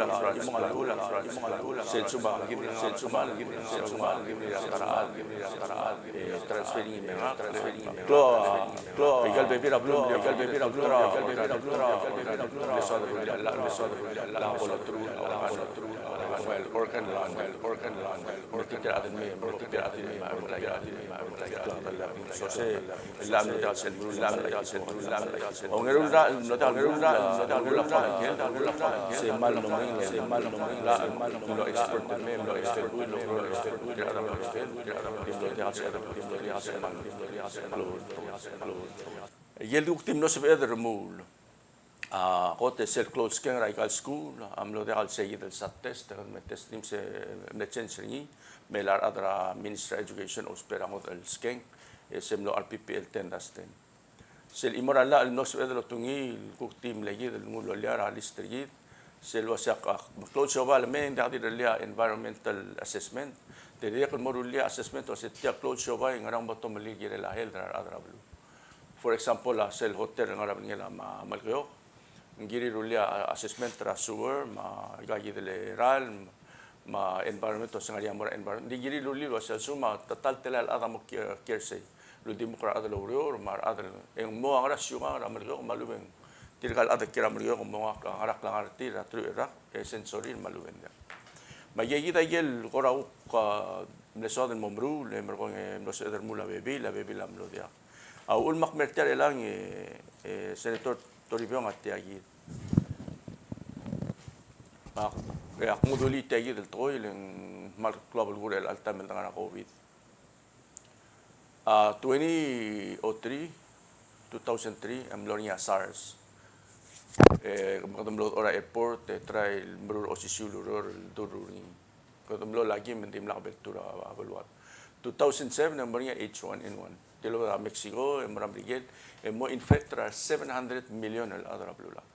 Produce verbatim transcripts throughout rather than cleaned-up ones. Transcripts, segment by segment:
a, sel sumang, sel sumang, sel sumang, e transferring e mei. Klou, klou, aika el bebil er a beluu, aika el bebil er a beluu, aika el bebil er a beluu, aika el bebil er a beluu, a soad er a, a soad er a, a soad er a, a soad er a, organ, organ, organ, organ, organ, Aike el di kuk di mlo sebeched el remuul. A kot e sel klou el skeng er aika el skuul a mlo diak el sei kid el sat test, e kede me test er ngii me se mle change er ngii, me a rechad er a Ministry of Education a ousbech er a ngodech el skeng, e se mlo R P P L ten dash ten. Sel chimo er a llach el mlo sebeched el otungii el kuk di mle kid el nguu el loia er a list er kid, sel uasei ak, ak, klou el siobai el mei e ng diak di rullii a environmental assessment. Te dirrek el mo rullii a assessment el uasei tia klou el siobai e ngerang mo tomellii el kirel a health er a rechad er a beluu. For example, a sel hotel el ngar er a belngel a Ma-, Melekeok, ng kirir el rullii a assessment er a sewer, me aika kid el ralm, me a environment, el uasei ng ngar er ngii a mo er a environment. Ng di kirir el rullii el uasei a lsekum a ta el telael el chad a mo kiei, kiei er sei, el uldimukl er a rechad el oureor, me a rechad el, e ng mo ngar er a siukang er a Melekeok me a lechub e ng tirka el chad el kiei er a Melekeok, ng mo ngak a ngerakl a ngar er tir er a teruich el rak, e sensor er tir me a lechub e ng diak. Me aika kid a ikel kora kuk, a, mle soad el mo meruul, e merekong e mlo sebeched el remuul a bebil, a bebil a mlo diak. A uchul me ak mer tia er chelechang e, e, Senator Toribiong, a tia kid. Ak, e, ak nguu a dulii tia kid el tekoi, e le ng kmal klou a belkul er chelecha el taem el dengar er a COVID. A, twenty oh three, two thousand three, e mlo er ngii a SARS. E, me kede mlo dechor er a airport, e, try el meruul a osisiu el ureor el doruul er ngii. Kede mlo lucky me ng dimlak a beltuu er a, a beluad. Two thousand seven, e mo er ngii a H one N one. Tilobed er a Mexico, e mo er a Merikel, e mo infect er a seven hundred million el chad er a beluulechad.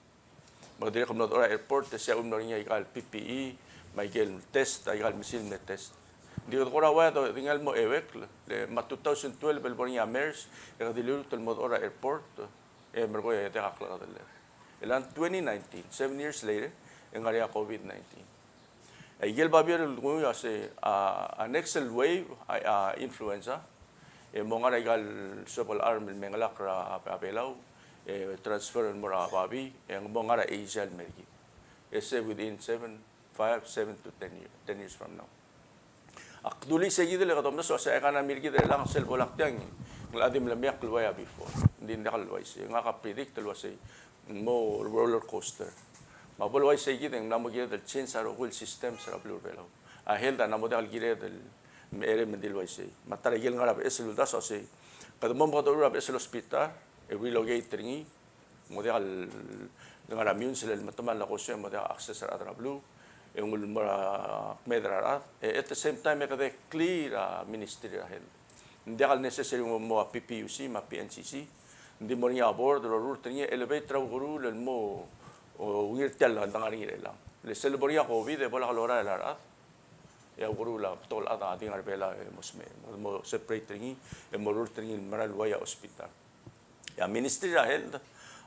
Me kede dirrek el mlo dechor er a airport, e sei a uchul me ng mlo er ngii aika el P P E, me aike el test, aika el mesil el mle test. Ng di kede kora ua e di ngii el mo euekl, le, me a two thousand twelve el bo er ngii a MERS, e kede liluut el mo dechor er a airport, e merekong e diak a klekedelled. E le ng twenty nineteen, seven years later, e ng ngar er ngii a COVID nineteen. Aike el babier el nguu a sei, a, a next el wave, a, a influenza, e mo ngar er aika el suebek el charm el mengelakl er a, a Belau, e transfer el mo er a babii, e ng mo ngar er a Asia el mer kid. E sei within seven, five, seven to ten year, ten years from now. Ak dulii sei kid el kede omdasu el uasei a economy er kid er chelechang sel bo lak tiang, ng locha di mle meang el uaia before. Ng di ng diak el uaisei. Ngak a predict el uasei ng mo roller coaster. Me a bo el uaisei kid e ng mla mo kired el change a rokui el systems er a beluu er a Belau. A health a mla mo diak el kired el mecherei me ng di el uaisei. Me a ta er a ikel ngar er a beches el uldasu a sei, kede mo mekedecherur a beches el hospital, e relocate er ngii, ng mo diak el ngar er a meyuns el metemall a kosio, e ng mo diak a access er a rechad er a beluu, e ng mo er a kmeed er a rechad, e at the same time e kede clear a Ministry er a Health. Ng diak el necessary el mo a P P U C me a P N C C. Ng di mo er ngii a board el orurt er ngii, elevate er a ukeruul el mo, o, ungil er tia el dengar er ngii er chelechang. Le sel bo er ngii a COVID e bo lak lorael a rechad, e a ukeruul a betok el chad a di ngar er a Belau e mo smecher, mo separate er ngii, e mo orurt er ngii el mera el uaia hospital. E a Ministry er a Health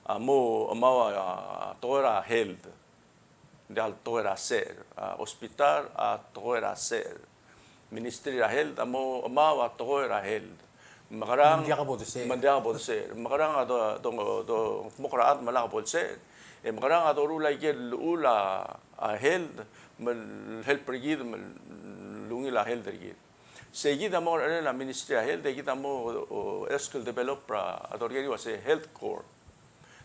a mo, a mo a tekoi er a health. Ng diak el tekoi er a secher. A hospital a tekoi er a secher. Ministry er a Health a mo, a mo a tekoi er a health. Mekerang, me ng diak bo desecher. Me ng diak bo desecher. Mekerang a do, do, do, mo er a chad me lak bo el secher. E mekerang a doruul aike el llechul a, a health, me help er kid, me lungil a health er kid. Sei kid a mo er a Ministry er a Health, e kid a mo, o, ask el develop er a, a dolekoi el uasei Health Corps.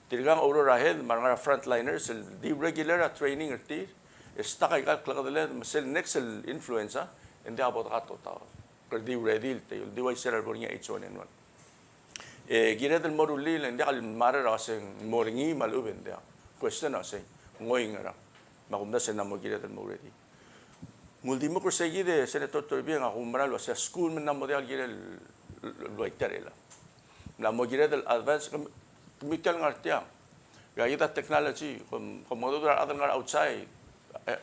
Tirkang a oureor er a health me a rengar er a frontliners, el di regular a training er tir, e stock aika el klekedelled, me sel next el influenza, e ng diak bo dekato taut. Kede di ready el teiol, di uaisei er a lebo er ngii a H one N one. E kired el mo rullii, le ng diak el matter a uasei ng mo er ngii me a lechub e ng diak. Question a uasei, ng oingerang. Me a kumdasu e ng mla mo kired el mo ready. Ng uldimukl er sei kid e Senator Toribiong, a kumerang el uasei a skuul me ng mla mo diak el kirel el ua tia er chelechang. Ng mla mo kired el advance, kemiu, kemiu tia el ngar tiang. Aika kid a technology, kom, kom mengedecheduch er a rechad el ngar er a outside, e,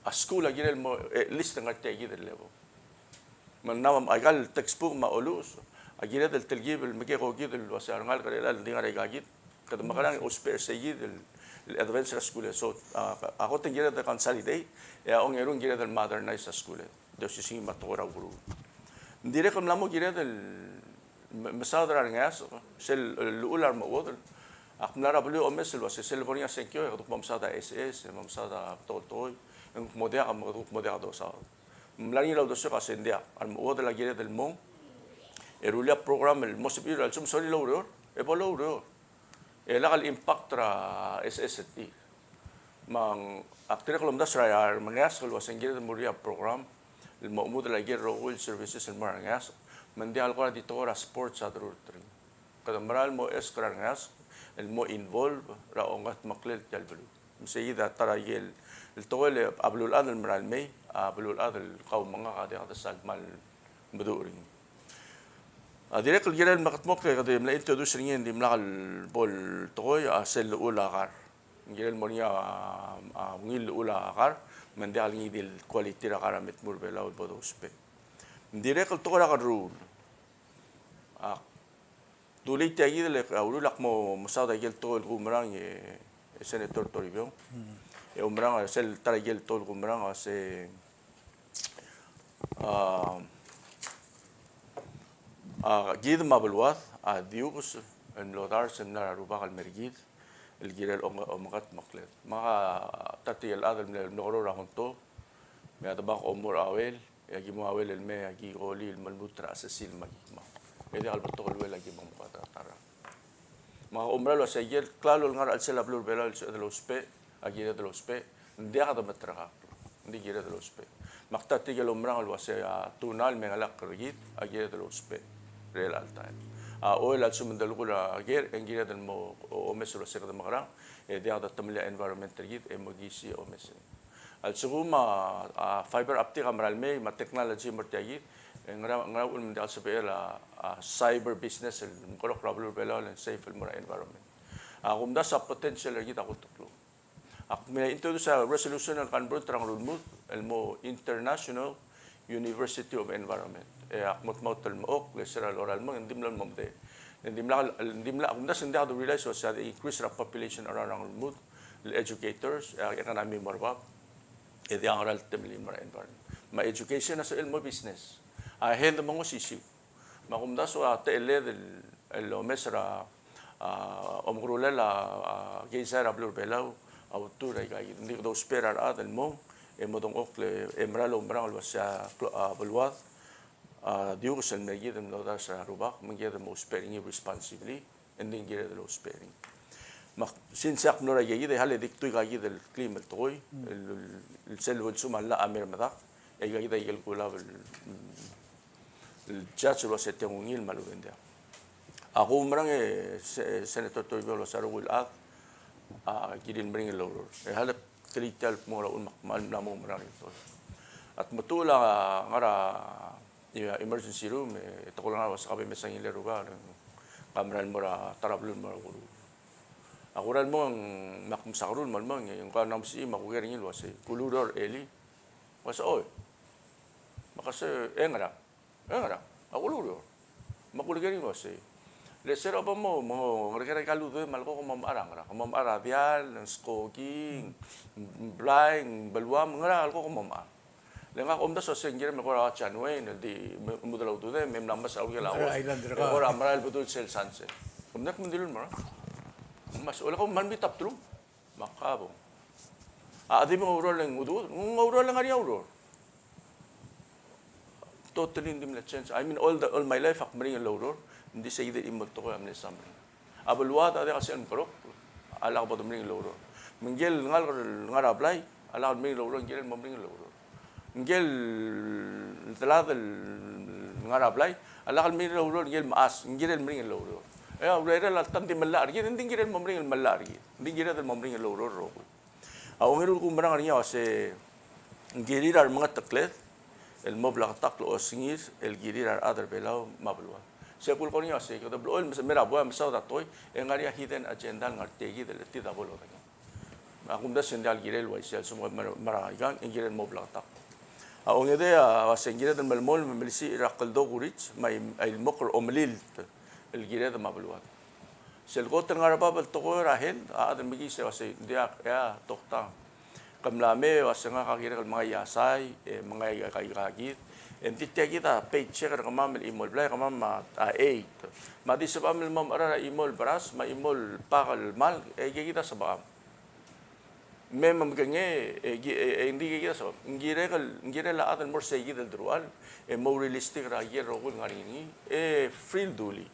a skuul a kirel mo, at least ngar tia kid el level. Me ng mla, aika el textbook me a oluches a kired el telkib el mekekokid el uasei a rengalek er chelechang el di ngar er aika kid. Kede mekerang e ousbech er sei kid el, el advance er a skuul. So, a, a kot e ng kired el consolidate, e a ongeru ng kired el modernize a skuul. Di osisiu me a tekoi er a ukeruul. Ng dirrek el mla mo kired el me-, mesaod er a rengeasek, sel llechul a remechuodel. Ak mla er a beluu e omes el uasei sel bo er ngii a sengkio, e kede kuk mo mesaod a SS, e mo mesaod a betok el tekoi, e ng kuk mo diak, me kede kuk mo diak dosaod. Ng mla er ngii a uldesuek a sei ng diak, a remechuodel a kired el mong, e rullii a program el mo sebechir a lsekum sorir el oureor, e bo loureor. E lak el impact er a SS er tir. Me ng, ak dirrek el omdasu er a remengeasek el uasei ng kired el mo er ngii a program el mo chemudel aike el rokui el services el mo er a rengeasek. Me ng diak el kora di tekoi er a sports a doruul er ngii. Kede mera el mo ask er a rengeasek el mo involve er a ongetemeklel tia el beluu. Me sei kid a ta er a ikel, el tekoi el a beluulechad el mera el mei, a beluulechad el kau me ngak a diak de sal kmal meduch er ngii. A dirrek el kirel el mekedmokl e kede mla introduce er ngii e ng dimlak el bo el tekoi a sel llechul a kar. Ng kirel el mo er ngii a, a ungil llechul a kar, me ng diak el ngii di el quality er a kar a me tmuu er a Belau el bo dousbech. Ng dirrek el tekoi er a kerruul. Ak dulii tia kid el, a, uriul ak mo mesaod a ikel tekoi el kumerang e, e Senator Toribiong. E oumerang, sel ta er a ikel tekoi el kumerang a se, a, a, kid me a beluad a diukes el mlo dars el mla er a rubak el mer kid el kirel ong-, omengetmekled. Me a ta er tirke el chad el mle, mle oker er a hongto, me a demak a omuchel a uel, e aki mo uel el mei e aki kolii el mo lmuut er a chesesil me aki kmau. E diak el betok el uel aki mo omekat er a ta er a. Me a oumera el uasei a ikel klalo el ngar er a chelsel a beluu er a Belau el sebeched el ousbech, a kired el ousbech, ng diak de meterekakl, ng di kired el ousbech. Me ak ta er tirke el oumerang el uasei a tuna el me ngelakl er kid, a kired el ousbech er chelecha el taem. A oil a lsekum ng delekoi er a ker, e ng kired el mo o-, omes el uasei kede mekerang, e diak de temellii a environment er kid, e mo kisiich a omes. A lsekum a, a fiber optic a mera el mei, me a technology a mo er tia kid, e ngera, ngera uchul me ng diak el sebechel a, a cyber business el mekerokl er a beluu er a Belau el safe el mo er a environment. A kumdasu a potential er kid a kot el klou. Ak me introduce a resolution el convert er a Ngerulmud el mo International University of Environment. E ak mo dmaut el mo oklesii er a lorael el mong, e ng di mlo el mo medechel. E ng dimlak, ng dimlak, a kumdasu e ng diak de realize el uasei a increase er a population around er a Ngerulmud, el educators, e a economy a mo er bab, e diak ngera el temellii el mo er a environment. Me a education a sebechel el mo business. A health a mo ngosisiu. Me a kumdasu a techelled el, el omes er a, a, omekeroul a, a, keizai er a beluu er a Belau a ultuil er aika kid. Ng di kede ousbech er a rechad el mong, e mo dengchokl e mera el oumerang el uasei a klo-, a, beluad a diukes el mer kid el mlo dars er a rubak, me ng kired el mo ousbech er ngii responsibly. Engdi ng kired el ousbech er ngii. Me ak, since ak mlo er aika kid, e hale di kdu aika kid el klim el tekoi, el, el, el sel lsekum a llach a mer medak, e aika kid a ikel kulab el, el judge el uasei tiang ungil me a lurreng diak. Ak oumerang e se-, Senator Toribiong el uasei a rokui el chad a kirir el meringel el oureor. E hale kelitel el kmo er a uchul me ak kmal mla mo oumerang er ngii el tekoi. A tmetuchl a ngar er a e-, emergency room, e, te kuk ngar er a uasei ka bo mesang el rubak, e, ka mera el mo er a ta er a beluu el mo er a ukeruul. A kuk mera el mong, me ak msa keruul el mo el mong, e, ngka el mla mesii me a kuker er ngii el uasei, "Kulureor, Eli?" Uasei, "Oi." Me ak uasei, "E ngerang? E ngerang? A kulureor?" Me a kuker er ngii el uasei, "Le se er a bo mo, mo ngereker aika el ududem, me a lekuk mo mechar a ngerang? Mo mechar a diall, ng skoki, ng blai, ng beluam, ngerang a lekuk mo mechar?" Le ngak a omdasu el uasei ng kirem el kora change el di me-, mudel a ududem, me mla mes a uriul a, island er kau, e kora merael el bedul sel sunset. Kom nek me ng dilu el mo er a. Mas, ole kom mal meet up through. Me ak kabo. A di me ng oureor el ng ududem, ng oureor el ngar er ngii a ureor. Totally ng di mle change. I mean, all the, all my life ak meringel el oureor, ng di sei kid el chimo el tekoi a mle summary. A beluad a diak a sel mekerokl, a lak bo de meringel el oureor. Me ngike el ngalek el ngar er a blai, a lak el meringel el oureor, ngike el mo meringel el oureor. Ngike el delad el ngar er a blai, a lak el meringel el oureor, ngike el mechas, ngike el meringel el oureor. E a urerel a ta ng di mellach er kid, ng di ngike el mo meringel el mellach er kid. Ng di ngike el mo meringel el oureor el rokui. A ongeru el kumerang er ngii a uasei ng kirir a remengetekled el mo bleketakl el osengir el kirir a rechad er a Belau me a beluad. Se kulekoi er ngii a uasei kede blechoel el mer a buai e mesaod a tekoi, e ng ngar er ngii a hidden agenda el ngar tia kid el chetid a bo lodengei. Me a kumdasu e ng diak el kirel el uaisei, a lsekum ke mer, mer a ikang, e ng kirel el mo bleketakl. A ongedei a uasei ng kired el melemolem el melisiich er a kldokl er a Rich me a ildmokl er a omelilt el kired me a beluad. Sel kot el ngar er a bab el tekoi er a health, a chad el mekiis e uasei, ng diak, e a toktang. Ke mla mei e uasei ngak a kirek el mengai a iasai, e mengai aika, aika kid. E ng di tia kid a paycheck er kemam el chimo el blai, kemam a, a eight. Me a di sebecham el mo mechar a chimo el beras, me a chimo el pak el malk, e aika kid a sebecham. Me, me mekengei, e, ki-, e, e, ng di kid a sebecham. Ng kirek el, ng kirel a chad el mo er sei kid el deruchall, e mo realistic er a ikel rokui el ngar er ngii, e free el dulii.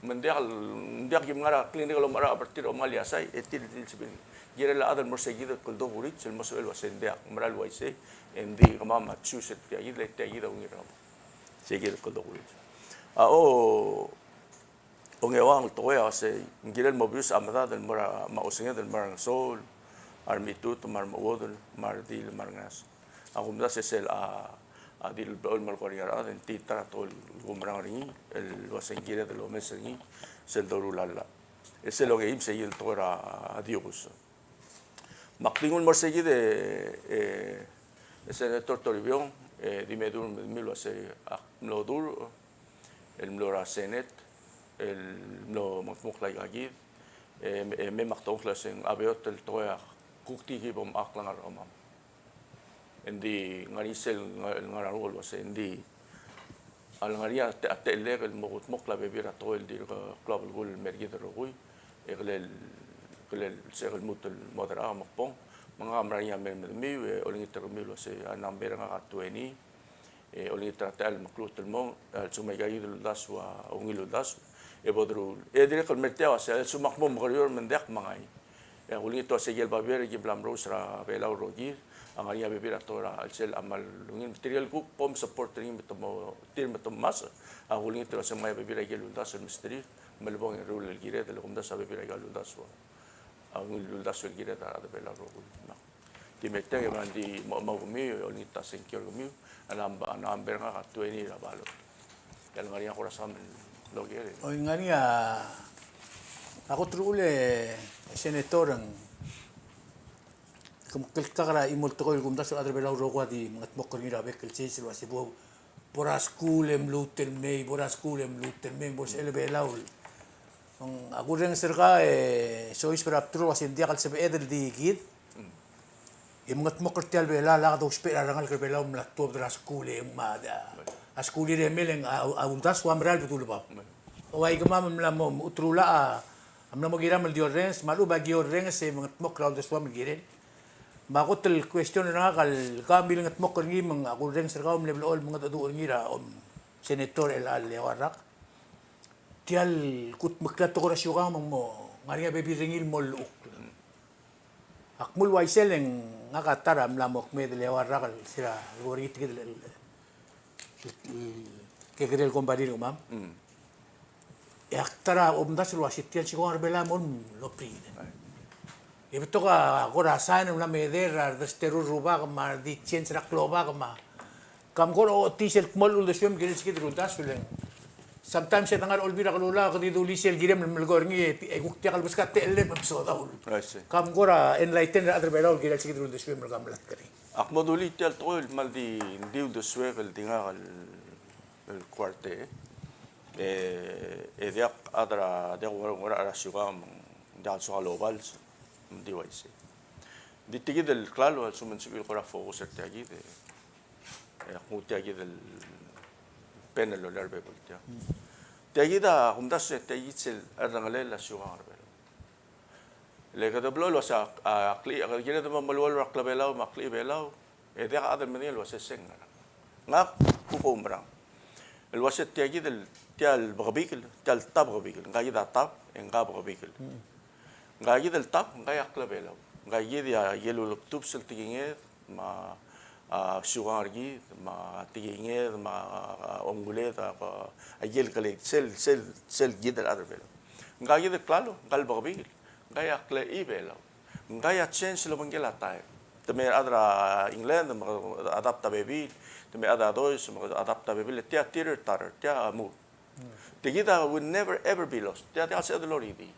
Me ng diak, ng diak kim ngar er a clinic el omechar a bertir el omengal iasai, e tir, tir sebechir. Ng kirel a chad el mo er sei kid el kldokl er a Rich, el mo sebechel el uasei ng diak, mera el uaisei, e ng di kemam a choose er tia kid, le tia kid a ungil er kemam. Sei kid el kldokl er a Rich. A, o, ongeuang el tekoi a uasei, ng kirel mo obis a medad el mo er a, me a osenged el mo er a Ngesoul, a remitut, me a remechuodel, me a redil, me a rengeasek. A kumdasu e sel a, a di el blechoel el melekoi er ngii a rechad, e ng di ta er a tekoi el kumerang er ngii, el uasei ng kired el omes er ngii, sel doruul a llach. E sel ongeim sei el tekoi er a diokes. Me ak di nguu el mo er sei kid e, e, e Senator Toribiong, e di me dmu el medemiu el uasei ak mlo dmu el mlo er a Senate, el mlo mengedmokl aika kid, e, e mei me ak dongkleseng a beot el tekoi a kuk di ki bo mechakl a ngar er kemam. Engdi ngar er ngii sel ngar, ngar er a renguk el uasei, engdi a lengar er ngii a te, a techellek el mo kudmokl a bebil er a tekoi el dirk klou a belkul el mer kid el rokui, e kele, kele sebechek el lmuut el mo dechor a mekbong, me ngak a mera er ngii a mei el medemiu, e olengit er kemiu el uasei a number er ngak a twenty, e olengit er a techall el meklou el mong, a lsekum aika kid el uldasu a ungil uldasu, e bo deruul. E dirrek el mer tia el uasei, a lsekum ak mo mekerior me ng diak me ng ngai. E ak olengit el uasei aike el babier el ki mla merous er a Belau el rokir, a ngar er ngii a bebil er a tekoi er a chelsel a kmal ungil, me tirke el kuk bo msupport er ngii me te mo, tir me te mo masech, ak olengit el uasei ng ngai a bebil er aike el uldasu el mesterir, me lebong e ruul el kired, el kumdasu a bebil er aika el uldasu a ungil el uldasu el kired a rechad er a Belau el rokui. Me ak di me tiang e ng di mo, mo kemiu, e olengit a sengkio er kemiu, a number, a number er ngak a twenty er a ballot. E a lengar er ngii a kora soam el oker. Oi, ngar er ngii a, a kot el uchul e Senator, ng ke meklekakl er a chimo el tekoi el kumdasu el chad er a Belau el rokui a di mengedmokl er ngii er a bek el sils el uasei bo, bo er a skuul e mluut el mei, bo er a skuul e mluut el mei, bo er sel Belau. Ng, a kurrenges er kau e soiseb er a bdelul el uasei ng diak el sebeched el di kid. E mengedmokl er tia el Belau, a lak dousbech er a rengalek er a Belau el mla tuobed er a skuul e ng mad a, a skuul er a mei e ng a, a uldasu a mera el bedul bab. Ua ikemam a mla mo, mo ulteruul a, a mla mo kiram el di orrenges, me a lechub a ki orrenges e mengedmokl er a uldesuam el kirel. Me a kot el question er ngak el kau a milengedmokl er ngii me ng a kurrenges er kau a mle blechoel el mengedecheduch er ngii er a om Senator el, el eua el rak. Tia el kudmeklii a tekoi er a siukang me ng mo ngar er ngii a bebil er ngii el mo llechukl. Ak mle uaisei e ng ngak a ta er a mla mo kmeed el eua el rak el sera lebo er ngii tia kid el, el, el, el kekerei el company er kemam. E ak ta er a omdasu el uasei tia el siukang er a Belau a mo lobrir. E betok a kora sign el mla mei er a redesterir a rubak me a redi change er a klobak me a Kam kora ochotii sel dmolech el uldesuem el kirel se kid el uldasu el ng. Sometimes e de ngar er a Olbiil er a Kelulau e kede dulii sel kirem el melekoi er ngii e kuk diak el beskak a techellem e mesodaul. I see. Kam kora enlighten er a rechad er a Belau el kirel se kid el uldesuem el kam melatk er ngii. Ak mo dulii tia el tekoi el kmal di, di uldesuek el di ngak el, el kuartei. E, e diak a chad er a, diak a ungil er a siukang, diak a soak el obals, di uaisei. Di tia kid el klalo a lsekum ng sebechir el kora focus er tia kid e. E ak nguu tia kid el panel el loia er a bebul tia. Tia kid a kumdasu e tia kid sel cherrengelel a siukang er a Belau. Le kede blechoel el uasei a, a, kede kired el mo meluolu er a klebelau me a klebelau, e diak a chad el medengei el uasei se ng ngerang. Ngak kuk oumerang el uasei tia kid el, tia el bekebikel, tia el ta bekebikel, ngka kid a ta, e ngka bekebikel. Ngka kid el ta, ngka a klebelau. Ngka kid a ikel ulekdubs el tekinged, me a, a, siukang er kid, me a tekinged, me a, a, onguled, a, a, ikel keled, sel, sel, sel kid el chad er a Belau. Ngka kid el klalo, ngka el bekebikel, ngka a klechibelau. Ngka a change el obengkel a taem. Te mei a rechad er a England, me adapt a bebil, te mei a rechad er a Dois, me adapt a bebil, tia teeter totter, tia move. Tia kid a will never ever be lost. Tia, tia a sebeched el oridii.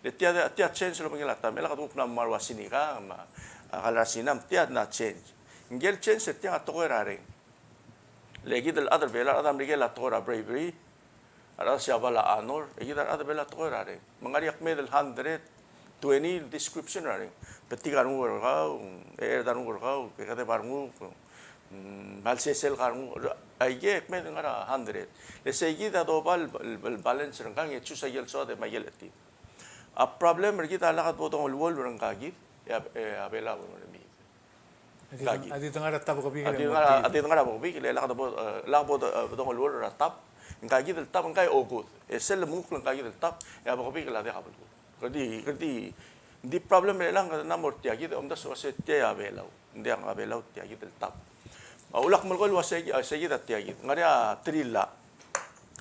Le tia, tia change el obengkel a taem, e le kede kuk mla mo ua sinikang, me a, a, kal er a Sina, tia a change. Ngike el change er tiang a tekoi er a reng. Le kid el chad er a Belau, a rechad er a Merikel a tekoi er a bravery, a rechad er a Siabal a honor, e kid a rechad er a Belau a tekoi er a reng. Me ng ngar er ngii a kmeed el hundred twenty el description er a reng. Betik a renguk er kau, e, er a renguk er kau, kekedeb a renguk, mm, me a lsesei el kau a renguk, aike kmeed el ngar er a hundred. Le sei kid a doba el, el, el balance er ngkang e choose a ikel soad me a ikel chetid. A problem er kid a lak bo dongeluolu er ngka kid, e a, e a Belau e ng mei. A di, a di dengar er a ta bekebikel. A di dengar, a di dengar er a bekebikel, e lak bo, e, lak bo, e, dongeluolu er a ta. Ngka kid el ta, ngka a okuk. E sel lemengukl ngka kid el ta, e a bekebikel a diak a belkul. Kede di, kede di, di problem er chelechang kede mla mo er tia kid, omdasu el uasei tia a Belau. Ng diak a Belau tia kid el ta. A ulak melekoi el uasei, a, sei kid a tia kid. Ngar er ngii a three llach.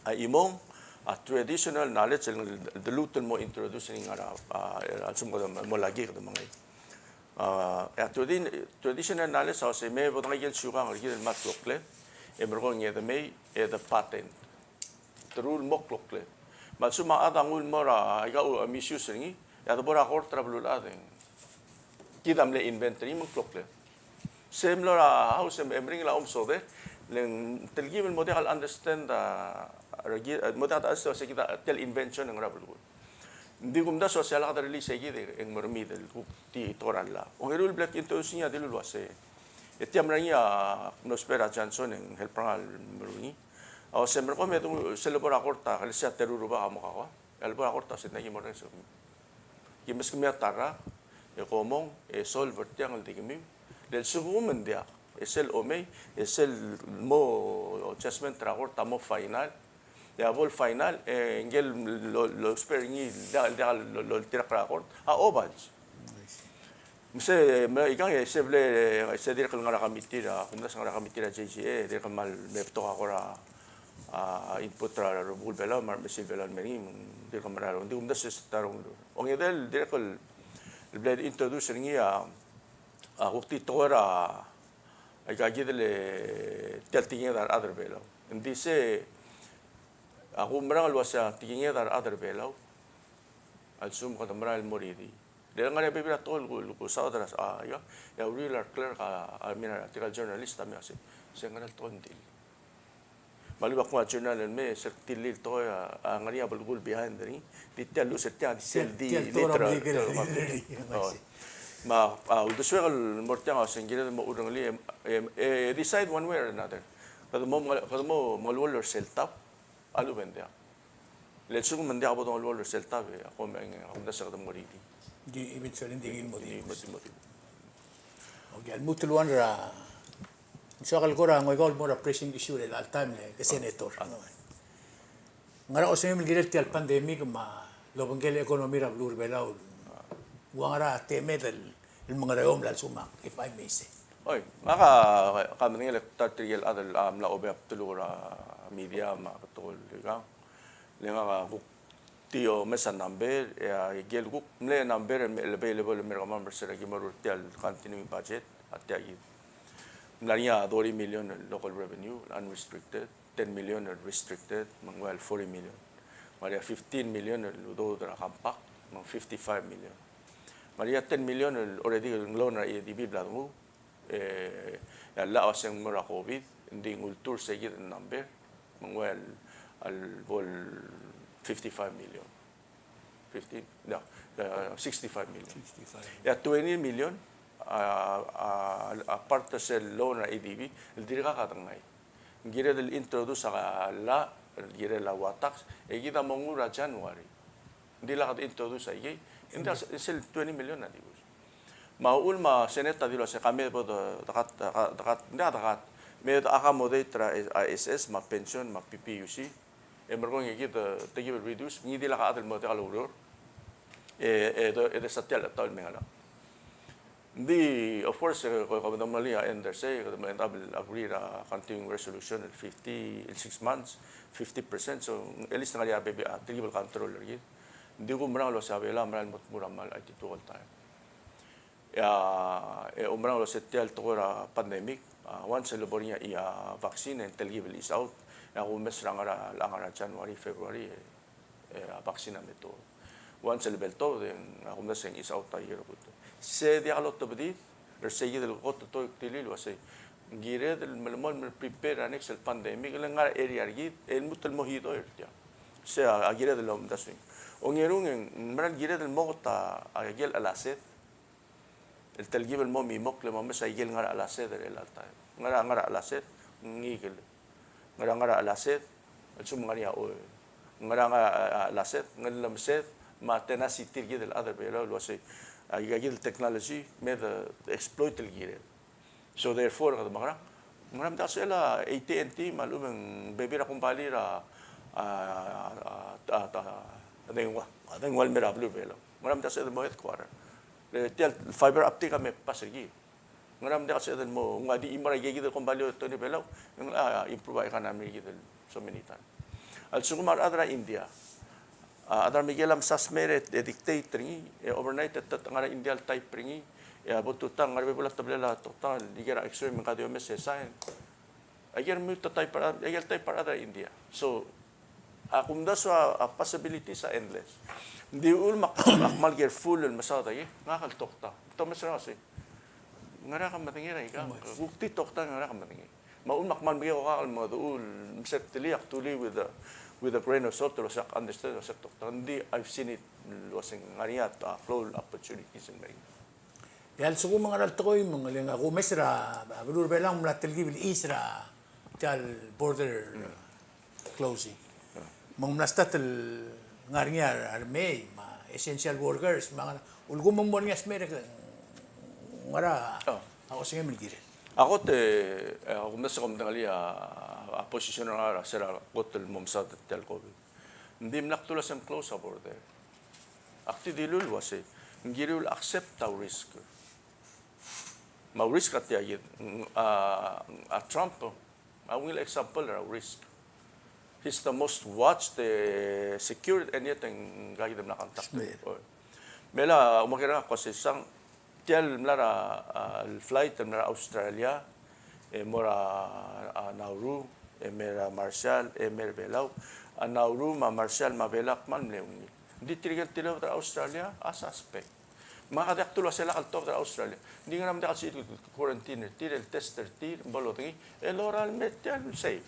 A chimong, a traditional knowledge el, el diluted el mo introduce er ngii er a, a, a lsekum kede mo laki kede mengai. A, a tradi-, traditional knowledge a uasei me bo dengai ikel siukang er kid el mad klokle, e merekong e de mei, e de patent. Te ruul el mo klokle. Me a lsekum a chad a nguu el mo er a, aika a misuse er ngii, e a de bo er a kort er a beluulechad e ng kid a mle invent er ngii me ng klokle. Se mlo er a house e meringel a omesodel, le ng telkib el mo diak el understand a, a, mo diak el understand se kid a tia el invention e ng ngera belkul. Ng di kumdasu el uasei a lak de release e kid e ng mermid el kuk di tekoi er a llach. Ongeru el bla kintroduce er ngii a dilu el uasei, e tia mla er ngii a mlo ousbech er a Johnson e ng help er ngak el meruul er ngii. A uasei merekong me de sel lebo er a kort a, le sei a teru el rubak a mo kakoa. A lebo er a kort a uasei ng di ki mo er ngii se Ki meskemiu a ta er a rak, e komong, e solve er tiang el di kemiu. Le lsekum ng diak, e sel omei, e sel mo judgment er a kort a mo final. E a bo el final, e ngike el lo, lousbech er ngii el diak, diak lo, loltirakl er a kort, a obals. Me se, me ikang e se ble, se dirrek el ngar er a committee er a, kumdasu ngar er a committee er a J G A, dirrek el kmal me betok a kora, a, input er a rubekul Belau, me a remechesil Belau el mer ngii, me ng dirrek el merael, ng di kumdasu e se ta er a ungil. Ongedei el dirrek el, el bla de introduce er ngii a, a kuk di tekoi er a, aika kid el, tia el tekinged a rechad er Belau. Ng di se, a kumerang el uasei a tekinged a rechad er Belau a lsekum kede merael el mo er idi. Le ngar er ngii a bebil er a tekoi el ku, el kusaod er a, a, ia, e a uriul a re clerk a, a, I mean, a tirka el journalist a mei a se, se ngera el tekoi ng dilu. Me a lebo kmo a journal el mei, sel kdilii el tekoi a, a ngar er ngii a belkul behind er ngii, di tia el luches er tiang, di sel di, tia el tekoi er a literal, Merikel, literal. Oh. Me a, a uldesuek el mo er tiang a se ng kired el mo urrengelii, e, e, e decide one way or another. Kede mo, kede mo, mo meluolu er sel tab, a lechub e ng diak. Le lsekum ng diak bo dongeluolu er sel tab e a kom, e a kumdasu e kede mo er idi. Di eventually ng di ngii el mo di. Di mo di, mo di. Okay, a lmuut el one er a, ng soak el kora ngoikau el mo er a pressing issue er chelecha el taem el ke senator. Ngera osengem el kirel tia el pandemic me a lobengkel a economy er a beluu er a Belau? Ua ngera a temed el, el mengereomel a lsekum, if I may say. Oi, ngak a, ka medengei el ta er tirke el chad el, a, mla obengterir a media me a betok el ikang. Le ngak a kuk di omes a number, e a ikel kuk mle number el, el available el mer kemam er se er a ki meruul er tia el continuing budget, a tia kid. Ng mla er ngii a thirty million el local revenue, unrestricted, ten million el restricted, me ng ua el forty million. Ng ngar er ngii a fifteen million el udoud er a compact, me ng fifty-five million. Ng ngar er ngii a ten million el already el loan er a ADB el bla denguu, e, e a llach a uasei ng mo er a COVID, ng di ng ultuil er se kid el number, me ng ua el, el bo el fifty-five million. Fifty, no, uh, sixty-five million. Sixty-five. E a twenty million, a, a, a part er sel loan er a ADB, el dirkak a dengai. Ng kired el introduce a llach, el kirel a ua tax, e kid a mo nguu er a January. Ng di lak de introduce aikei, e ng di a sel twenty million a di ua. Me a uchul me a Senate a dilu el uasei ka me bo de, de cut, de cut, de cut, ng di a de cut. Me de accommodate er a SS, me a pension, me a PPUC. E merekong e kid, e, te kid el reduce, ngii di lak a chad el mo diak loureor. E, e de, e de sa tia el taem el me ngalek. Ng di, of course, e, ko, ko, kede mo er ngii a end er sei, kede mo end up el agree er a continuing resolution el fifty, el six months, fifty percent, so, at least ng ngar er ngii a bebil, a, te kid el control er kid. Ng di kumerang el uasei a Belau a merael el mo tmuu er a kmal aitituk el taem. E a, e oumerang el uasei tia el tekoi er a pandemic, a, once el lebo er ngii a, a vaccine e ng telkib el ease out, e a kumes er a ngar er a, ngar er a January, February, e, e a vaccine a me tuobed. Once el lebo el tuobed e ng, a kumdasu e ng ease out a year kot. Se diak lotebedid er se kid el kot el tekoi el kdilii el uasei ng kired el melemolem el prepare er a next el pandemic, le ngar er a area er kid, e lmuut el mo hidoi er tiang. Se a, a kired el omdasu. Ongerung e ng mera el kired el mo kot a, a ikel chelased el telkib el mo mimokl e mo mes a ikel ngar er a chelased er chelecha el taem. Ngera ngar er a chelased, ngikel. Ngera ngar er a chelased, a lsekum ng ngar er ngii a oil. Ngera ngar er a chelased, ngellemesed, me a tenacity er kid el chad er Belau el uasei, a, aika kid el technology, me de exploit el kired. So therefore, kede mekerang, ngera me ng diak el sebechel a AT&T me a lechub e ng bebil er a kombalii er a, a, a, a, a, dengua, a dengua el mei er a beluu er a Belau. Ngera me ng diak el sebechel el mo headquarter. Le tia el fiber optic a me pass er kid. Ngera me ng diak el sebechel el mo, ngua di chimo er a ika kid el kombalii el otobed er a Belau, e ng, a, improve a economy er kid el so many times. A lsekum a rechad er a India a chad er a Merikel a msa smecher e dictate er ngii, e overnight e te ngar er a India el type er ngii, e a bo tutau ngar er a bebul a tebelel a toktang el ikel X-ray me ng di omes e sign. Aike el mle type er a, aike el type er a rechad er a India. So a kumdasu a, a possibilities a endless. Ng di uchul me ak, ak kmal careful el mesaod aike, ngak el toktang. Te omes er ngak e sei, ngera ke medengei er aika? Kuk di toktang, ngera ke medengei? Me a uchul me ak kmal mekek a kuk mengedecheduch el mesa er tir, actually with a, with a grain of salt, el uasei ak understand el uasei toktang. Ng di I've seen it el uasei ng ngar er ngii a klou el opportunities el mei. E a lsekum ng ngera el tekoi me ng, le ngak a kumes er a beluu er a Belau, ng mla telkib el ease er a tia el border closing. Me ng mla start el ngar er ngii a remei me a essential workers me a ngar er a, ulekum me ng mo er ngii a smecher e ng ngera a osengem el kirel? A kot e, e, a kumes e kom medengelii a, a position er ngak er a sel kot el mo mesaod er tia el COVID. Ng dimlak dulu el uasei ng close a border. Ak di dilu el uasei ng kirir el accept a risk. Me a risk a tia kid, a, a Trump a ungil example er a risk. He's the most watched, e, secured, and yet ng kid a mla contact. Smecher. Me a omekerang a kuk uasei sang, tia el mla er a, a, el flight el mla er a Australia, e mo er a, a, Nauru, e mei er a Marshall, e mei er a Belau. A Nauru me a Marshall me a Belau a kmal mle ungil. Ng di tirke el tilobed er a Australia a suspect. Me ngak a diak dulu el uasei lak el tuobed er a Australia. Ng di ngera me ng diak el sebechir el quarantine er tir, el test er tir, me bo lodengei, el lorael el mei tia el safe.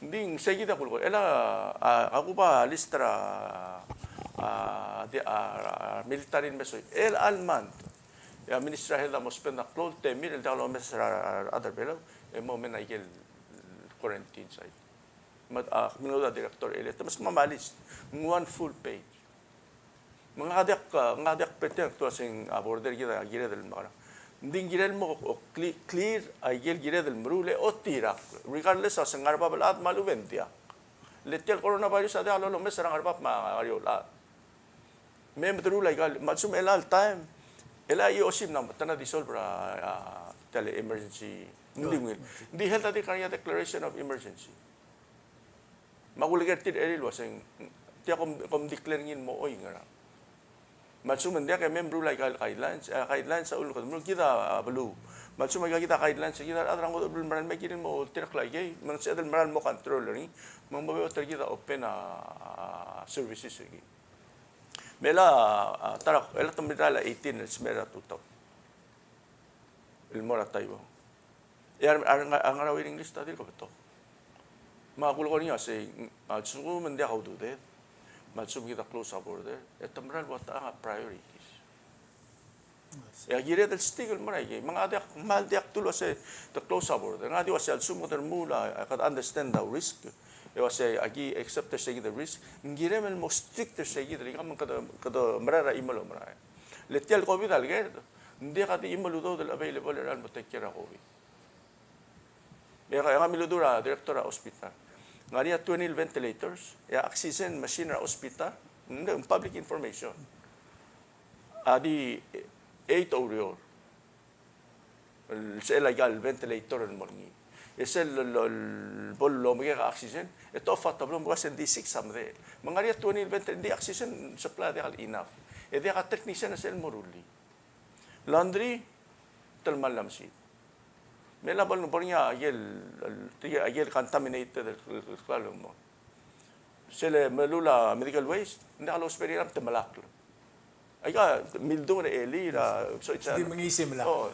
Ng di ng sei kid a kulekoi. El a, a, a kuba list er a, a, di, a, a, military el me soik. El a month. E a Ministry er a Health a mo spend a klou el temir el diak lomes er a, a, a rechad er a Belau, e mo mei aike el quarantine site. Me a, kemiu a director el, te mes kemam a list. Ng one full page. Me ngak a diak, ngak a diak pretend el uasei a border er kid a kired el mekerang. Ng di ng kired el mo, o, cle-, clear aike el kired el meruul e otirakl. Regardless a se ng ngar er a bab el chad me a lechub e ng diak. Le tia el coronavirus a diak lolomes er a ngar er a bab me a ngar er eou el chad. Me meruul aika el, me a lsekum el chelecha el taem, el chelecha e osisiu me ng mo, te mla dissolve er a, a, tia el emergency. Ng di ungil. Ng di health a dirk ngar er ngii a declaration of emergency. Me a kulekoi er tir el uasei, tia kom, kom declare ngii el mo oingerang. Me a lsekum ng diak e me meruul aika el guidelines, e, guidelines a ulekedmeruul kid a, a, beluu. Me a lsekum aika kid a guidelines, kid a rechad er a ngodech el beluu el merael el mei, kired el mo oltirakl aikei, me ng sebeched el merael el mo control er ngii, me ng mo beot er kid a open a, a, services er kid. Me el a, a, ta er a, el a te merael a eighteen el smecher er a tutau el mo er a Taiwan. E a, a, a ngar er a waiting list a dirk betok. Me a kulekoi er ngii a sei, a lsekum ng diak a ududed, me a lsekum kid a close a border, e te mera el ua techang a priorities. E a kired el stick el mo er aikei. Me ngak a diak, kmal diak dulu el uasei te close a border. Ngak a di uasei a lsekum kede remuul a, kede understand a risk, e uasei aki accept er sei kid el risk, ng kirem el mo strict er sei kid el ikang me kede, kede merael er a chimo el omerael. Le tia el COVID a lekerd, ng diak a di chimo el udoud el available er a rechad el mo take care er a COVID. E ngak, e ngak a miludu er a director er a hospital. Ng ngar er ngii a twenty el ventilators, e a oxygen machine er a hospital, ng di public information. A di eight oureor el sebechel aika el ventilator el mo er ngii. E sel, el, el, el bo lomekek a oxygen, e te off a teblo me ng uase ng di six a medechel. Me ng ngar er ngii a twenty el ventilator, ng di oxygen supply a diak el enough. E diak a technician a sel mo rullii. Laundry, te le mla mesiich. Me a lebo el bo er ngii a ikel, el, ikel contaminated el, el, el klalo el mo. Sel meluul a medical waste, ng diak lousbech er ngii el te melakl. Aika, mildung er a elii, er a, so it's a, di mengiis e melakl. Oh.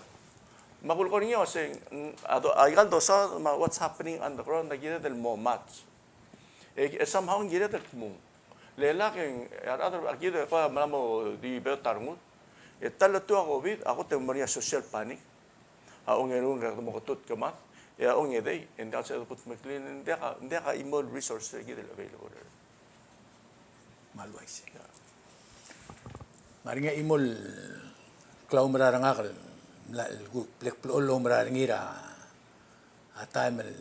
Me a kulekoi er ngii a sei, mm, a do-, aika el dosaod, me a what's happening on the ground, a kired el mo match. E, e somehow ng kired el kmung. Le lak e, a rechad er a, a kired el kora mla mo di beot a rengud. E ta el letuu a COVID, a kot e ng mo er ngii a social panic. A ongeru e ng kede mo ketut kemad. E a ongedei, e ng diak el sebeched el kutmeklii, ng diak a, ng diak a chimo el resource er kid el available. Me a le uaisei. Ng ngar er ngii a chimo el klaumerang er ngak el, mla, el ku-, bla, bla, klaumerang er ngii er a, a taem el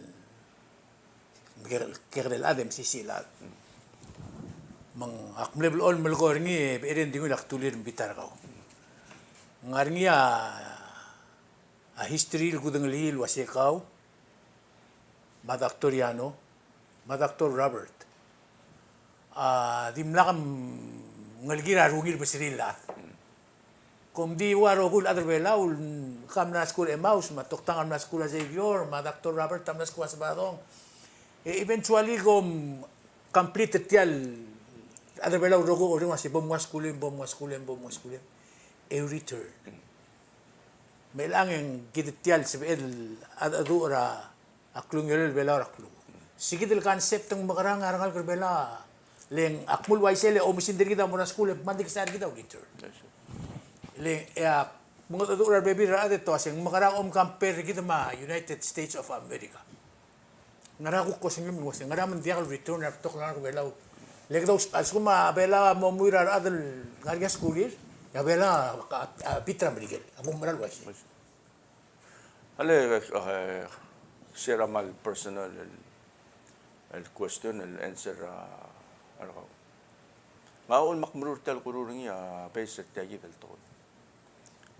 Kekerei el chad e mesisiich el chad. Me ng ak mle blechoel el melekoi er ngii e becherei e ng di nguu el ak dulii er a bita er kau. Ng ngar er ngii a history el kudengelii el uase kau, me a Doctor Yano, me a Doctor Robert, a dimlak ngelekir a rungil beseriil el chad. Kom di ua rokui el chad er Belau, ka mla skuul er a Emmaus, me a Toktang a mla skuul er a Xavier, me a Doctor Robert a mla skuul er a Sabadong. E eventually kom complete er tia el chad er Belau el rokui el orrenges el uasei bo mnguu a skuul, bo mnguu a skuul, bo mnguu a skuul. E return. Me chelechang e ng kid tia el sebeched el cheldecheduch er a klungiolel Belau er a kluk. Se kid el concept e ng mekerang a rengalek er Belau. Le ng ak mle uaisei le oumesingd er kid a mo er a skuul e kmal di kesai er kid a return. Le e a mengedecheduch er a rebebil er a rechad e te uasei ng mekerang a om compare er kid me a United States of America. Ngera kuk kosengem el uasei, ngera me ng diak el return er a betok el ngalek er Belau. Le kede a lsekum a Belau a mo mui er a rechad el ngar er ngii a skuulir, e a Belau a, a, a bit er a Merikel, a kuk mera el uaisei. Ale, e, share a kmal personal el, el question, el answer a, a rekau. Ngak a uchul me ak meruul er tia el kuruul er ngii a base er tia kid el tekoi.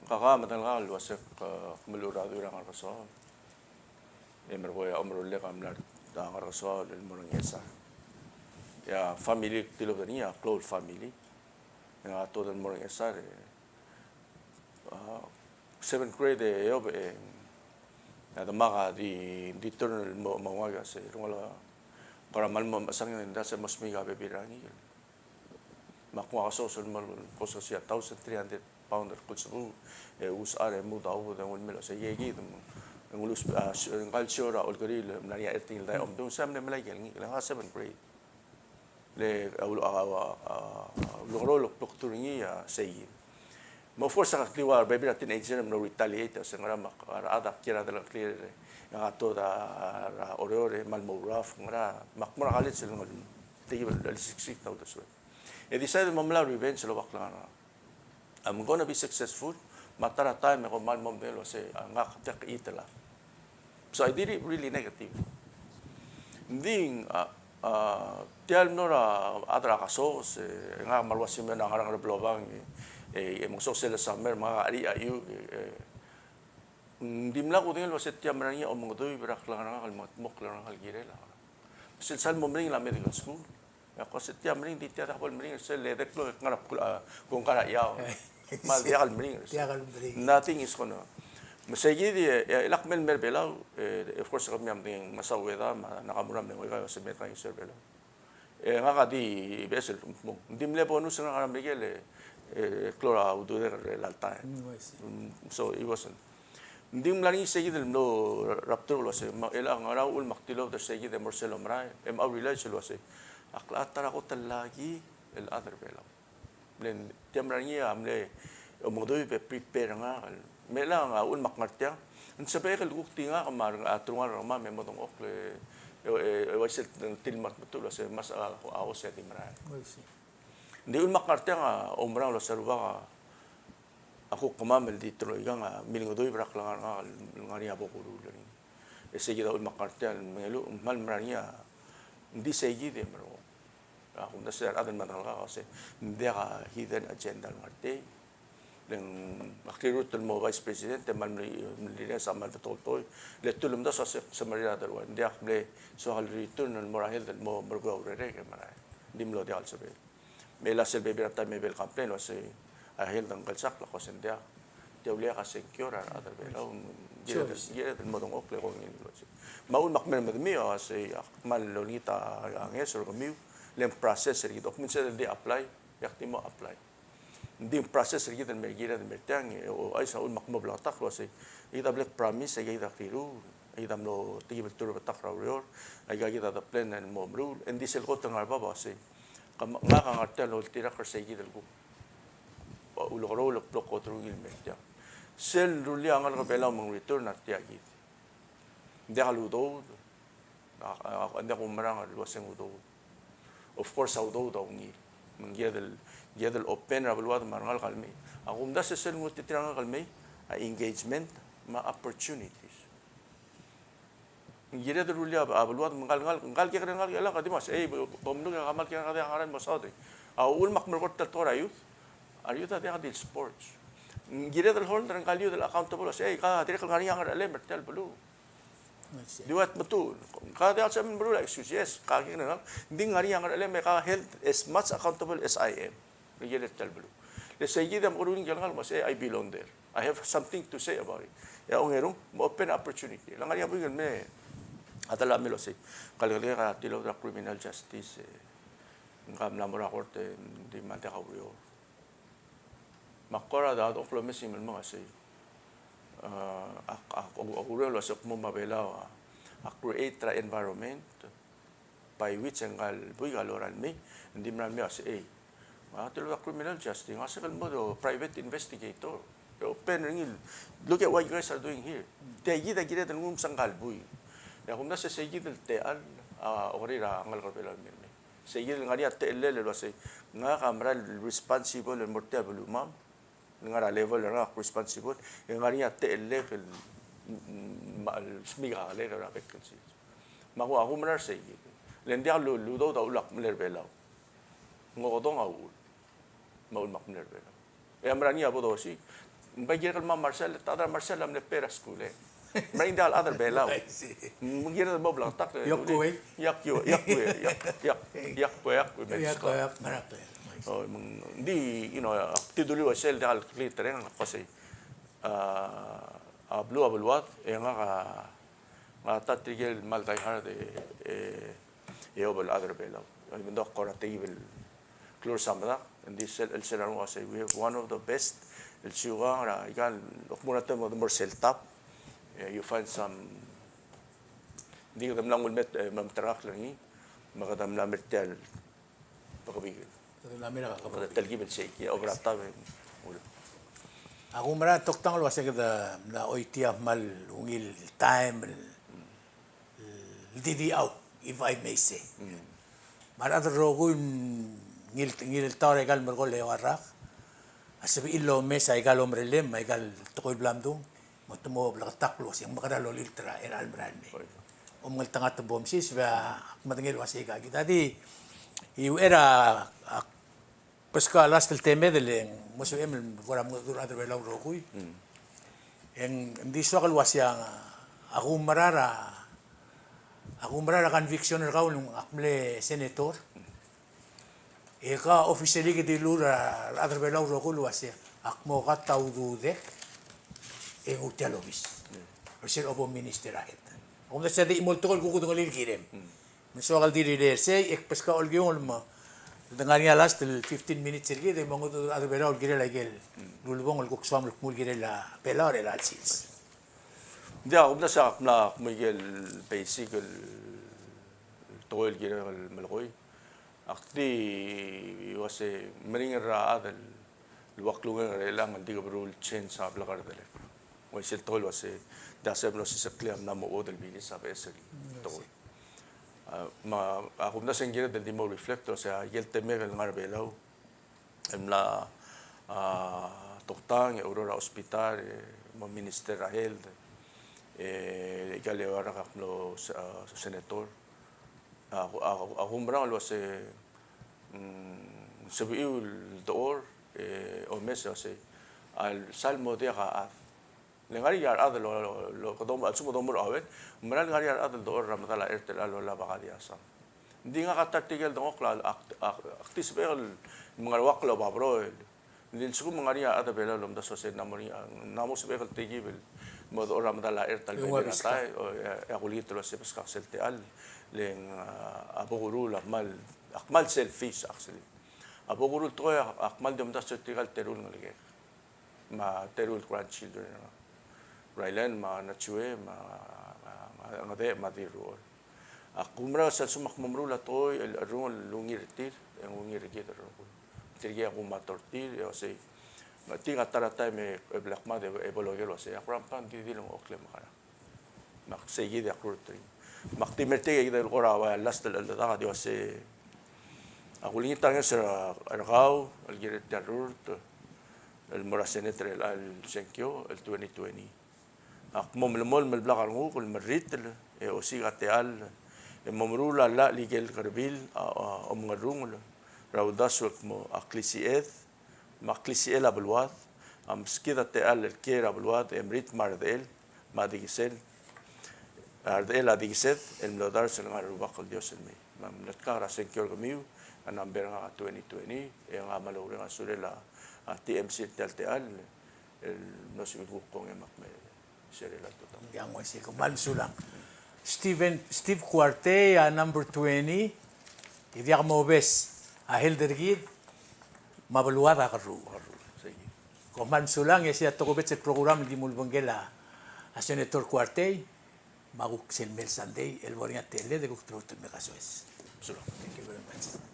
Ngak a medengelkak el uasei ak, e, meluchel er a dui er a Ngerkesoaol. E merekong e a omerolek a mla er a Ngerkesoaol el mo er a Ngchesar. E a family el tilobed er ngii a klou el family. E ngak a tuobed el mo er a Ngchesar, e, a, seventh grade e, e, e a demak a di, di turn el mo, mo ngak a se, rungul a, kora mal mo mechesang e ng diak se mo smiik a bebil er ngii. Me ak nguu a kesoes el mo, kesoes a thousand three hundred pound el kuk sebechel, e, usechar e mdu a ubed e ng ulemel a se, e kid, e ng ulus, a, ngkal show er a Olkeriil, e mla er ngii a Ertingel Dai Omdung, se a mle melai a ikel ngii, le ngak a seventh grade. Le, a, a, a, a, ulekerol el kuk turn er ngii a sei kid. Me of course, ak di ua bebil er a teenager e mlo retaliate, se ngera me a rechad a kiei er a delengcheklir, e ngak a tuobed er a Oreor, e kmal mo rough, ngera, me ak mo er a college el ngar, te kid el siksik a uldesuel. E decide el mo melai a revenge el oba klengar er ngak. I'm gonna be successful, me a ta er a taem e kom kmal mo medengei el uasei, a, ngak a diak a chitela. So I did it really negative. Ng di, a, a, tia el mlo er a chad er a kesoes, e ngak a kmal ua Simeon a ngerang er a Belobang, e, e, e mngesukes el summer, me ngak a cherii a iuk, e, e, ng dimlak kudengei el uasei tia mera ngii a omengeduib er a klengar er ngak el mo, mo klengar er ngak el kirel a. Sel sal mo meringel a medical school. E ak uasei tia meringel, di tia diak bo lemeringel, sel edei el klou e ngar er a, a, kongkar a chiau. Me a diak el meringel. Diak el meringel. Nothing is gonna. Me sei kid e, e, e lak mei el mer a Belau, e, e, of course, kemiu a medengei, Masaueda, me a Nakamura a mle ngoikau, se me er a Belau. E ngak a di beches el mo. Ng di mle bonus er ngak er a Merikel, e, e, klou er a udoud er a alta. Mm, I see. Mm, so it wasn't. Ng di ng mla er ngii sei kid el mlo er a bdelul el uasei, me a chelechang a uchul me ak tilobed er sei kid e mo er sel omerael, e mo realize el uasei, ak locha ta er a kot el laki el chad er a Belau. Le ng tia mla er ngii a mle omengeduib e prepare er ngak el, me chelechang a uchul me ak ngar tiang, ng sebechek el kuk di ngak me a telungalek er kemam e mo dengchokl e, e, e, e uaisei el tir el mla er a bdelul el uasei, mas a, a, a, ose di merael. Ng di uchul me ak ngar tiang a oumerang el uasei a Rubak a a kuk kemam el di teruich, ikang a milengeduib er a klengar er ngak el ngar er ngii a bo kuruul er ngii. E sei kid a uchul me ak ngar tiang el mengeluolu, ng kmal mera er ngii a, ng di sei kid e merekong. A kumdasu e a rechad el medengelkak a uasei, ng diak a hidden agenda el ngar tiang. Le ng ak rirurt el mo vice president, e kmal mle, mle, sa kmal betok el tekoi. Le te ulemdasu a se, se mera el otherwise, ng diak mle soak el return el mo er a health el mo merekui a urerek e merael. Ng di mlo diak el sebechel. Me a sel bebil er a taem e bo el complain el uasei a health a ngkal sakl, ak uasei ng diak. Tia uleak a sengkio er a rechad er a Belau, ng kired, kired el mo dengchokl e kongei el uasei. Me a uchul me ak mer medemiu a uasei ak kmal olengit a ngeso er kemiu, le ng process er kid. Ak mle sel di apply, e ak di mo apply. Ng di process er kid el mer kired el mer tiang, e ouchais a uchul me ak mo bleketakl el uasei, kid a bla kpromise, e kid a krirruul, kid a mlo tekib el turebetakl er a ureor, aika kid a de plan el mo meruul, e ng di sel kot el ngar er a bab a uasei, Ka me, ngak a ngar tiang el oltirakl er sei kid el kuk ulekerreu el blo kot er ngii el mer tiang. Sel rullii a ngalek er a Belau me ng return a tia kid. Ng diak el udoud, a, a, ng diak kumerang el uaseng udoud. Of course, a udoud a ungil. Me ng kired el, kired el open er a beluad me a rengalek el mei. A kumdasu e sel nguu tirke el ngalek el mei, a engagement me a opportunities. Ng kired el rullii a beluad me ngkal, ngkal, ngkal kekerei el ngalek el chad a di mo uasei, ei, bo mluk e kmal kekerei el ngalek el chad e ngar er ngii el mo saod. A uchul me ak melekoi er tia el tekoi er a youth, a re youth a diak di el sports. Ng kired el hold er ngkal youth el accountable el uasei, ei, ka dirrek el ngar er ngii a ngerchelem er tia el beluu. Di ua tmetuul. Ka di a sebechel el meruul a excuse, yes, ka kid a ngar, ng di ngar er ngii a ngerchelem e ka held as much accountable as I am. Ng kirel tia el beluu. Le sei kid a mekerul ngii el ngalek el uasei, I belong there. I have something to say about it. E a ongerung, me open opportunity. Le ngar er ngii a buik el me, a ta el mle uasei, kelekelek a tilobed er a criminal justice, e, ng ka mla mo er a kort e ng di mle diak a ureor. Me a kora di a dok el omes e ng mle uasei, a, a, a, a ureor el uasei kmo me a Belau a, a create er a environment by which e ngka el buik a lorael el mei, ng di mla mei el uasei, a tilobed er a criminal justice, ng uasei ke el mo private investigator. E open er ngii el, look at what you guys are doing here. Tia kid a kired el nguu me se ngka el buik. E a kumdasu e sei kid el techall a okerir a ngalek er a Belau el mei. Sei kid el ngar er ngii a techellel el uasei, ngak a mera el responsible el mo er tia el belumam. Ngar er a level er ngak a responsible, e ngar er ngii a techellek el, mm, ma-, el smiik a kelek er a bek el sils. Me a ku, a kumerang er sei kid. Le ng diak lu-, ludoud a uchul me ak mle er a Belau. Ng okedong a uchul me a uchul me ak mle er a Belau. E a mera ngii a bo dosiik. Ng bai kirek el mo er a Marshall, e a chad er a Marshall a mle pay er a skuul e. Me ng diak el chad er a Belau. I see. Me ng kirel mo bleketakl. Iok kuei. Iok kuei, iok kuei, iok, iok, iok kuei, iok kuei, iok kuei, iok kuei. O, me ng di, you know, ak di dulii el uasei el diak el klitereng, ak uasei, a, a beluu a beluad, e ngak a, ngak a ta tirke el kmal die hard, e, e, e obel chad er a Belau. Even though ak kora tekib el klou er a medak, ng di sel, el sel a renguk a uasei, we have one of the best el siukang er a, ikal, okmur a te mo, mo er sel tap, e, you find some, ng di kede mla nguu el met, e, me mterekokl er ngii, me kede mla mer tia el bekebikel. Kede mla mer a kebekebikel. Kede telkib el sei, e, oberatab, e, ul. A kumerang e toktang el uasei kede mla choitii a kmal ungil taem el el di di au, if I may say. Mm. Me a rechad el rokui, ngil, ngiltaor a ikal merekong el eua el rak, a sebechir el omes a ikal omerellem, me a ikal tekoi el bla mdung, me te mo bleketakl el uasei ng mekera el olilt er a chelecha el merael mei. Oi. Om ngeltengat e bo msiseb, e ak medengei el uasei ka kid a di, e uchei er a, ak beskau a last el temed el ng mo sebechem el kora mengedecheduch er a rechad er a Belau el rokui. Mm. E ng di soak el uasei a kumerang er a, a kumerang er a conviction er kau el ak mle senator. E ka officially ke dilu er a rechad er a Belau el rokui el uasei ak mo kat a ududek e nguu tia el obis. Mm. Er sel obo minister er a health. Ak omdasu e di chimo el tekoi el kuk kudengelii el kirem. Mm. Me ng soak el di rirellii er sei, e ak beskau a olkiungel me de ngar er ngii a last el fifteen minutes er kid, e mo mengedecheduch er a rechad er a Belau el kirel a ikel ulebongel el kuk soam el kmu el kirel a Belau er chelecha el sils. Ng di a kumdasu e ak mla kmo ikel basic el tekoi el kirel el melekoi. Ak di uasei meringel er a chad el ua klungel er chelechang el di keberul change a blekerdelek. Ng uaisei el tekoi el uasei, di a sebechem el uasei se klia mla mo chuodel el business a beches el tekoi. A, me a kumdasu e ng kired el di mo reflect el uasei a ikel temek el ngar er a Belau el mla, a, toktang e oureor er a hospital, e mo minister er a health, e ikal eua el rak ak mlo, a, senator. A, a, a kumerang el uasei, mm, sebechiu el dechor, e omes el uasei a lsal mo diak a chad. Le ngar er ngii a rechad el lo, lo, lo, kede mo, a lsekum kede mo er a Oreor, ng mera el ngar er ngii a rechad el dechor er a medal a chert el loia a back er a diasang. Ng di ngak a ta er tirke el dengchokl a, ak, ak, ak di sebechek el mengeruakl el oba broil. Ng di a lsekum ng ngar er ngii a chad er a Belau el omdasu el uasei ng mo er ngii a, ng mo sebechek el tekib el mo dechor er a medal a chert el bebil er a tai, o, e, e ak olengit el uasei beskak sel techall, le ng, a, a bo kuruul a kmal, a kmal selfish, actually. A bo kuruul el tekoi a, a kmal di omdasu er tirka el teru el ngelekek. Me a teru el grandchildren, Rylan, me a Nachue, me a, me a, me a Ngedech, me a Dirruol. A kumerang el uasei a lsekum ak mo meruul a tekoi el cherrungel el ungil er tir, e ng ungil er kid el rokui. Tirke a kumato er tir, e uasei. Me tirka a ta er a taem e, e blak mad, e, e bo loker el uasei, ak rampan di di lengchokl e mekerang. Me ak sei kid e ak rurt er ngii. Me ak di mer tia kid el kora ua last el cheldecheduch a di uasei, ak olengit a ngeso er kau el kirel tia el rurt el mo er a Senate er chelecha el sengkio el twenty twenty. Ak mo melemolem el blak a renguk el merritel e osiik a techall e mo meruul a llach el ikel kerebil a, a, omengerrungel er a uldasu el kmo a klisiched me a klisichel a beluad, a meskid a techall el kiei er a beluad e merit me a redechel me a dikesel. a redechel a dikesed el mlo dars el ngar er a Rubak el Dios el mei. Me a mletkak er a sengkio er kemiu a number er ngak a twenty twenty, e ngak a mle oureng a sulel a, a, T M C er tia el techall el mlo sebechir el kuk kongei me ak me share er a tutau. Ng diak, ng uaisei, kom kmal mesulang. Steven, Steve Kuartei a number twenty, e diak mobes a health er kid me a beluad a kerruul. Kom kmal mesulang, e sei a tokubets el program el di mo ulebengkel a Senator Kuartei, me a kuk sel mei el Sunday el bo er ngii a teletelel e kuk teruich me kasoes. Mesulang. Thank you very much.